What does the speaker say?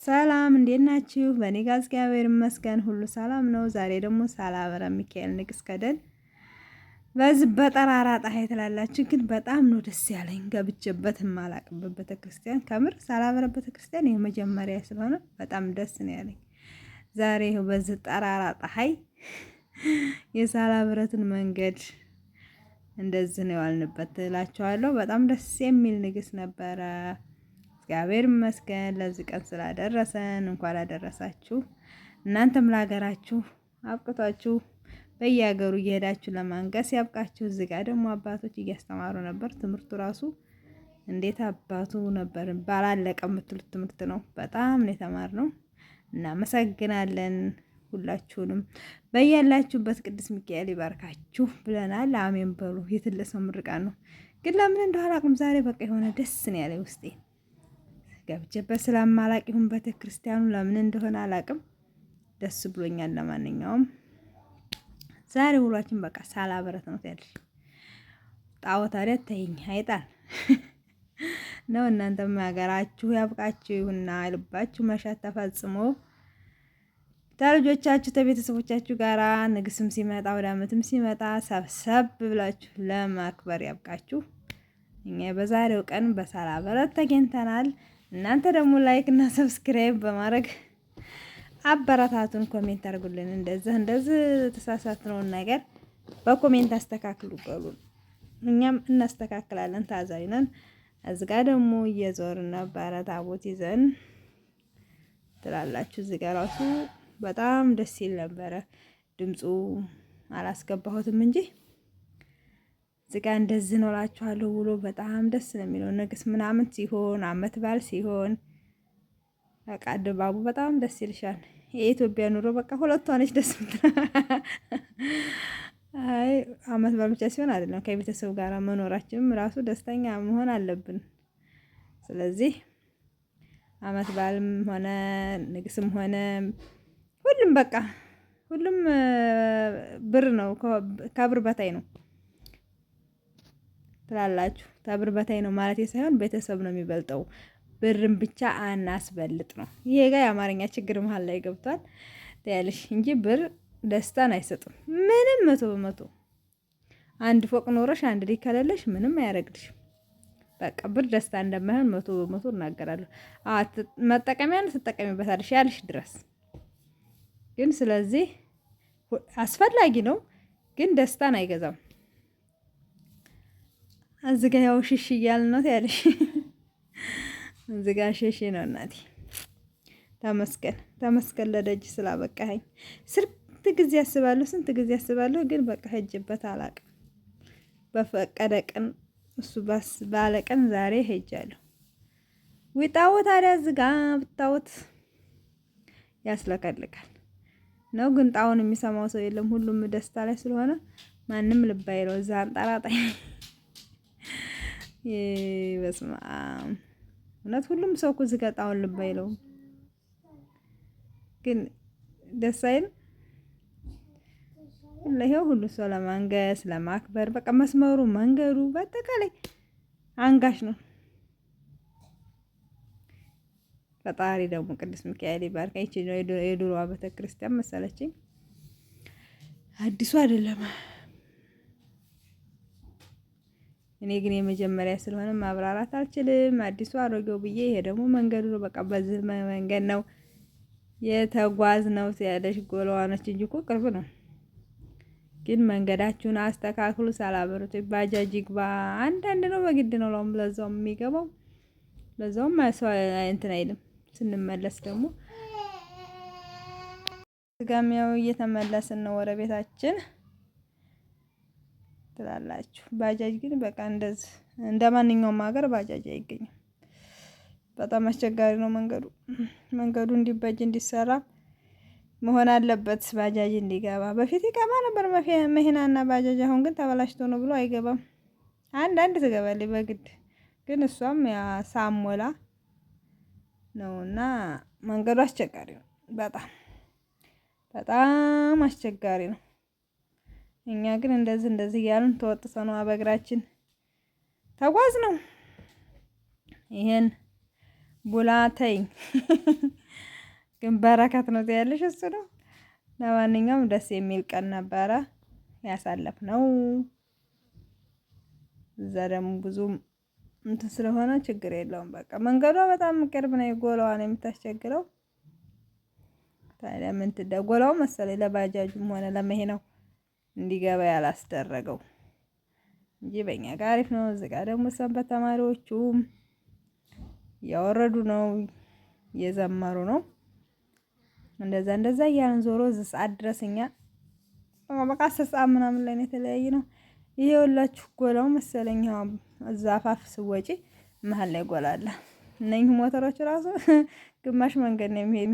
ሰላም እንዴት ናችሁ? በእኔ ጋር እግዚአብሔር ይመስገን ሁሉ ሰላም ነው። ዛሬ ደግሞ ሳላበረ ሚካኤል ንግስ ከደን በዚህ በጠራራ ፀሐይ ትላላችሁ፣ ግን በጣም ነው ደስ ያለኝ። ገብቼበት የማላቅበት ቤተክርስቲያን ከምር ሳላበረ ቤተክርስቲያን የመጀመሪያ ስለሆነ በጣም ደስ ነው ያለኝ። ዛሬ ይኸው በዚህ ጠራራ ፀሐይ የሳላበረትን መንገድ እንደዚህ ነው ያልንበት እላችኋለሁ። በጣም ደስ የሚል ንግስ ነበረ። እግዚአብሔር ይመስገን ለዚህ ቀን ስላደረሰን፣ እንኳን አደረሳችሁ። እናንተም ለሀገራችሁ አብቅቷችሁ በየሀገሩ እየሄዳችሁ ለማንገስ ያብቃችሁ። እዚህ ጋር ደግሞ አባቶች እያስተማሩ ነበር። ትምህርቱ ራሱ እንዴት አባቱ ነበር ባላለቀ የምትሉት ትምህርት ነው። በጣም ነው የተማርነው። እናመሰግናለን ሁላችሁንም በያላችሁበት ቅዱስ ሚካኤል ይባርካችሁ ብለናል። አሜን በሉ። የትልቅ ሰው ምርቃት ነው። ግን ለምን እንደሆነ አላውቅም። ዛሬ በቃ የሆነ ደስ ነው ያለኝ ውስጤ ገብቼበት ስለማላቅ ይሁን ቤተ ክርስቲያኑ ለምን እንደሆነ አላቅም፣ ደስ ብሎኛል። ለማንኛውም ዛሬ ውሏችን በቃ ሳላበረት ነው ያለሽ ጣዖት ታዲያ ተይኝ አይጣል ነው። እናንተም ሀገራችሁ ያብቃችሁና ልባችሁ መሻት ተፈጽሞ ተልጆቻችሁ ተቤተሰቦቻችሁ ጋራ ንግስም ሲመጣ ወደ አመትም ሲመጣ ሰብሰብ ብላችሁ ለማክበር ያብቃችሁ። እኛ በዛሬው ቀን በሳላበረት ተገኝተናል። እናንተ ደግሞ like እና subscribe በማድረግ አበረታቱን፣ comment አድርጉልን። እንደዚህ እንደዚህ ተሳሳትነውን ነገር በ comment አስተካክሉ በሉን፣ እኛም እናስተካክላለን። ታዛዥ ነን። እዚህ ጋ ደግሞ እየዞርን ነበረ ታቦት ይዘን ትላላችሁ። እዚህ ጋ ራሱ በጣም ደስ ይል ነበረ። ድምፁ አላስገባሁትም እንጂ እዚህ እንደዚህ ነው እላችኋለሁ። ውሎ በጣም ደስ ነው የሚለው ንግስ ምናምን ሲሆን አመት በዓል ሲሆን በቃ ድባቡ በጣም ደስ ይልሻል። የኢትዮጵያ ኑሮ በቃ ሁለቷ ነች ደስ አይ አመት በዓል ብቻ ሲሆን አይደለም ከቤተሰብ ጋር መኖራችንም ራሱ ደስተኛ መሆን አለብን። ስለዚህ አመት በዓልም ሆነ ንግስም ሆነ ሁሉም በቃ ሁሉም ብር ነው፣ ከብር በታይ ነው። ትላላችሁ። ከብር በታይ ነው ማለት ሳይሆን ቤተሰብ ነው የሚበልጠው። ብርን ብቻ አናስበልጥ ነው። ይሄ ጋር የአማርኛ ችግር መሀል ላይ ገብቷል ያለሽ እንጂ ብር ደስታን አይሰጥም። ምንም 100% አንድ ፎቅ ኖረሽ አንድ ልጅ ከሌለሽ ምንም አያደርግልሽም። በቃ ብር ደስታ እንደማይሆን 100% እናገራለሁ። መጠቀሚያን ትጠቀሚበታለሽ ያልሽ ድረስ ግን ስለዚህ አስፈላጊ ነው፣ ግን ደስታን አይገዛም። እዚህ ጋ ያው ሽሽ እያልን ነው ያለሽ። እዚህ ጋ ሽሽ ነው እናቴ። ተመስገን ተመስገን ለደጅ ስላበቃኸኝ። ስንት ጊዜ አስባለሁ፣ ስንት ጊዜ አስባለሁ፣ ግን በቃ ሄጅበት አላቅም። በፈቀደ ቀን እሱ ባለ ቀን ዛሬ ሄጃለሁ። ዊጣው ታዲያ እዚህ ጋ ብታወት ያስለቀልቃል ነው ግን ጣውን የሚሰማው ሰው የለም። ሁሉም ደስታ ላይ ስለሆነ ማንም ልብ አይለው። እዛ አንጠራጣይ በስመ አብ እውነት ሁሉም ሰው እኮ እዚህ ጋር ጣውን ልብ አይለውም፣ ግን ደስ አይልም። ይኸው ሁሉ ሰው ለማንገስ ለማክበር በቃ መስመሩ መንገዱ በአጠቃላይ አንጋሽ ነው። ፈጣሪ ደግሞ ቅዱስ ሚካኤል ይባርክ። ይቺ የድሮዋ ቤተክርስቲያን መሰለችኝ፣ አዲሱ አይደለም። እኔ ግን የመጀመሪያ ስለሆነ ማብራራት አልችልም። አዲሱ አሮጌው ብዬ ይሄ ደግሞ መንገዱ ነው። በቃ በዚህ መንገድ ነው የተጓዝ ነው ያለሽ ጎለዋ ነች እንጂ እኮ ቅርብ ነው። ግን መንገዳችሁን አስተካክሉ። ሳላበሩት ባጃጅ ይግባ። አንዳንድ ነው በግድ ነው ለም ለዛውም የሚገባው ለዛውም ሰው እንትን አይልም። ስንመለስ ደግሞ ስጋሚያው እየተመለስን ነው ወደ ቤታችን ትላላችሁ። ባጃጅ ግን በቃ እንደዚህ እንደ ማንኛውም ሀገር ባጃጅ አይገኝም። በጣም አስቸጋሪ ነው መንገዱ። መንገዱ እንዲበጅ እንዲሰራ መሆን አለበት፣ ባጃጅ እንዲገባ። በፊት ይገባ ነበር መኪናና ባጃጅ፣ አሁን ግን ተበላሽቶ ነው ብሎ አይገባም። አንድ አንድ ትገባለች በግድ ግን እሷም ያ ሳሞላ ነውና መንገዱ አስቸጋሪ ነው። በጣም በጣም አስቸጋሪ ነው። እኛ ግን እንደዚህ እንደዚህ እያልን ተወጥተን ነው በእግራችን ተጓዝ ነው። ይሄን ቡላ ተይኝ። ግን በረከት ነው ያለሽ እሱ ነው። ለማንኛውም ደስ የሚል ቀን ነበረ ያሳለፍነው። እዛ ደግሞ ብዙም እንትን ስለሆነ ችግር የለውም። በቃ መንገዷ በጣም ቅርብ ነው። የጎላዋ ነው የምታስቸግረው። ታዲያ ምን ትደጎላው መሰለኝ ለባጃጁም ሆነ ለመሄነው እንዲገባ ያላስደረገው እንጂ በእኛ ጋር አሪፍ ነው። እዚህ ጋር ደግሞ ሰንበት ተማሪዎቹ እያወረዱ ነው፣ እየዘመሩ ነው። እንደዛ እንደዛ እያልን ዞሮ እዚህ ሰዓት ድረስ እኛ በቃ 10 ሰዓት ምናምን ላይ ነው የተለያየ ነው። ይሄ ሁላችሁ ጎላው መሰለኝ እዛ አፋፍ ስወጪ መሀል ላይ ጎላ አለ። እነኚህ ሞተሮች ራሱ ግማሽ መንገድ ነው የሚሄድ።